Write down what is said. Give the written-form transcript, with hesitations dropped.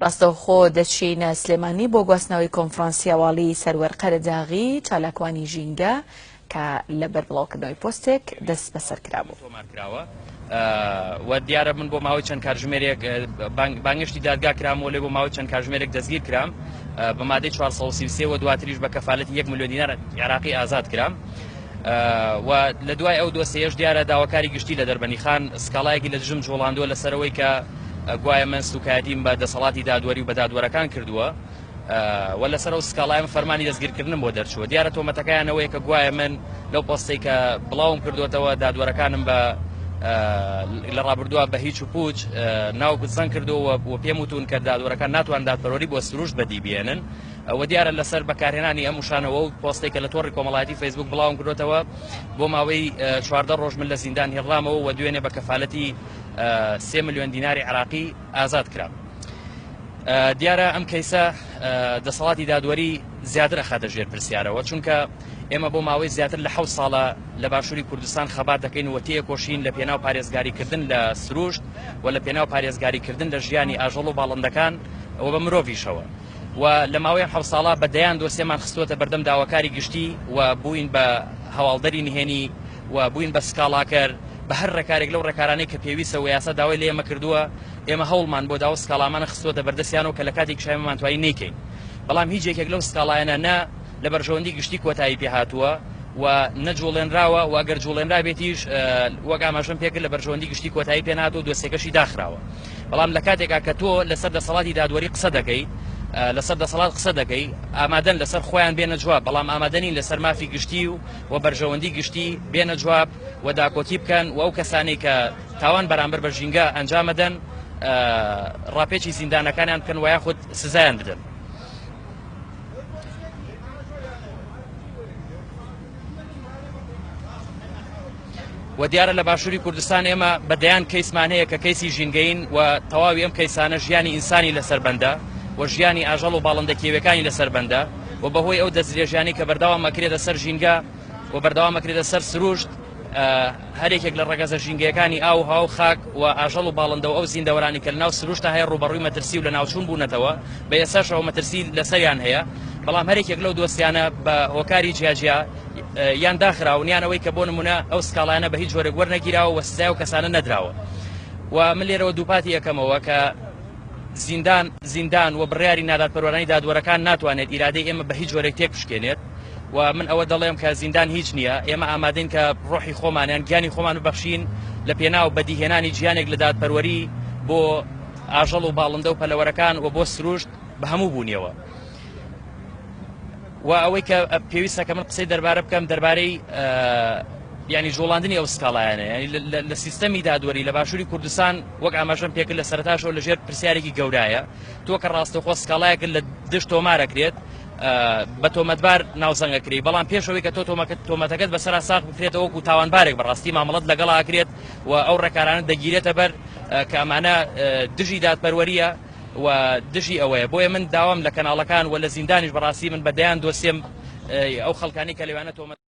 ڕاستەوخۆ دەچینە سلێمانی بۆ گواستنەوەی کۆنفرانسی هەواڵی سەروەر قەرەداغی چالاکوانی ژینگە کە لەبەر بڵاوکردنەوەی پۆستێک دەست بەسەر کرابوو. تۆمارکراوە و دیارە من بۆ ماوەی چەند کاتژمێرێک بانگێشتی دادگا کرام و لێ بۆ ماوەی چەند کاتژمێرێک دەستگیر کرام بە مادەی 433 و دواتریش بە کەفالەتی 1 ملیۆن دینار عێراقی ئازاد کرام. و لە دوای ئەو دۆسیەش دیارە داواکاری گشتی لە دەربەنیخان سکاڵایەکی لە دژم جوڵاندووە لەسەرەوەی کە گوایە من سوکایەتیم بە دەسەڵاتی دادوەری و بە دادوەرەکان کردووە و لەسەر ئەو سکاڵایم فەرمانی دەستگیرکردنم بۆ دەرچووە. دیارە تۆمەتەکەیان ئەوەیە کە گوایە من لەو پۆستەی کە بڵاوم کردووەتەوە دادوەرەکانم بە لە ڕابردووە بە هیچ و پوچ ناو زەنگ کردووە و پێم وتون کە دادوەرەکان ناتوان دادپەروەری بۆ سروشت بەدی بێنن. و دیارە لەسەر بەکارهێنانی ئەم وشانەوە و پۆستێک کە لە تۆڕی کۆمەڵایەتی فەیسبوک بڵاوم کردوێتەوە بۆ ماوەی 14 ڕۆژ من لە زیندان هێڵرامەوە و دوێنێ بە کەفالەتی سێ ملیۆن دیناری عراقی ئازاد کرا. دیارە ئەم کەیسە دەسەڵاتی دادوەری زیاتر ئەخاتە ژێر پرسیارەوە چونکە ئێمە بۆ ماوەی زیاتر لە حەوت ساڵە لە باشووری کوردستان خەبات دەکەین و تێکۆشین لە پێناو پارێزگاریکردن لە سروشت و لە پێناو پارێزگاریکردن لە ژیانی ئاژەڵ و باڵندەکان و بە مرۆڤیشەوە و لە ماوەی ئەم حەوت ساڵە بە دەیان دۆسیەمان خستووەتە بەردەم داواکاری گشتی و بووین بە هەواڵدەری نهێنی و بووین بە سکاڵاکەر بە هەر ڕێکارێک لەو ڕێکارانەی کە پێویستە و یاسا داوای لە ئێمە کردووە ئێمە هەوڵمان بۆ داوە سکاڵامانە خستووەتە بەردەستیانەوە کە لە کاتێکیشا ئێمەمان توانی نەیکەین بەڵام هیچ یەکێک لەو سکاڵایانە نە لە بەرژەوەندی گشتی کۆتایی پێهاتووە و نە جوڵێنراوە و ئەگەر جوڵێنرابێتیش وەک ئاماژەم پێکرد لە بەرژەوەندی گشتی کۆتایی پێناتوە و دۆسیەکەشی داخراوە. بەڵام لە کاتێکا کە تۆ لەسەر دەسەڵاتی دادوەری قسە دەکەی لەسەر دەسەڵات قسە دەکەی ئامادەن لەسەر خۆیان بێنە جواب بەڵام ئامادە نین لەسەر مافی گشتی و و بەرژەوەندی گشتی بێنە جواب و داکۆکی بکەن و ئەو کەسانەی کە تاوان بەرامبەر بە ژینگە ئەنجامەدەن ڕاپێچی زیندانەکانیان بکەن و یاخود سزایان بدەن. و دیارە لە باشووری کوردستان ئێمە بە دەیان کەیسمان هەیە کە کەیسی ژینگەین و تەواوی ئەم کەیسانە ژیانی ئینسانی لەسەر بەندە و ژیانی ئاژەڵ و باڵندە کێویەکانی لەسەر بەندە و بەهۆی ئەو دەستدرێژیانەی کە بەردەوام ئەکرێتە سەر ژینگە و بەردەوام ئەکرێتە سەر سروشت هەر یەکێک لە ڕەگەزە ژینگەیەکانی ئاو و هەوا و خاک و ئاژەڵ و باڵندە و ئەو زیندەوەرانی کە لەناو سروشتا هەیە ڕووبەڕووی مەترسی و لەناوچوون بوونەتەوە بە ئێستاشەوە مەترسی لەسەریان هەیە بەڵام هەر یەکێک لەو دۆسیانە بە هۆکاری جیاجیا یان داخراون یان ئەوەی کە بۆ نمونە ئەو سکاڵایانە بە هیچ جۆرێک وەرنەگیراوە و سزای ئەو کەسانە نەدراوە و من لێرەوە دووپاتی ئەکەمەوە کە زیندان زیندان و بڕیاری نادادپەروەرانی دادوەرەکان ناتوانێت ئیرادەی ئێمە بە هیچ جۆرێک تێک بشکێنێت و من ئەوە دەڵێم کە زیندان هیچ نییە ئێمە ئامادەین کە ڕۆحی خۆمان یان گیانی خۆمان ببەخشین لە پێناو بەدیهێنانی ژیانێک لە دادپەروەری بۆ ئاژەڵ و باڵندە و پەلەوەرەکان و بۆ سروشت بە هەموو بوونیەوە. و ئەوەی کە پێویستە کە من قسەی دەربارە بکەم دەربارەی ینی جوڵاندنی ئەو سکاڵایانە ینی لە سیستەمی دادوەری لە باشووری کوردستان وەک ئاماژەم پێکرد لە سەرتاشەوە لە ژێر پرسیارێکی گەورایە تۆ کە ڕاستەوخۆ سکاڵایەکرد لە دژ تۆمارەکرێت بە تۆمەتبار ناوزەنگەکری بەڵام پێشەوەی کە تۆ تۆمەتەکەت بەسەرا ساغ بکرێتەوە وەکو تاوانبارێک بەڕاستی مامەڵەت لەگەڵ ئاکرێت و ئەو ڕێکارانە دەگیرێتە بەر کە ئەمانە دژی دادپەروەریە و دژی ئەوەیە بۆیە من داوام لە کەناڵەکان و لە زیندانیش بەڕاستی من بە دەیان دۆسیەم ئەو خەڵکانی کە لەوانە تۆمەت.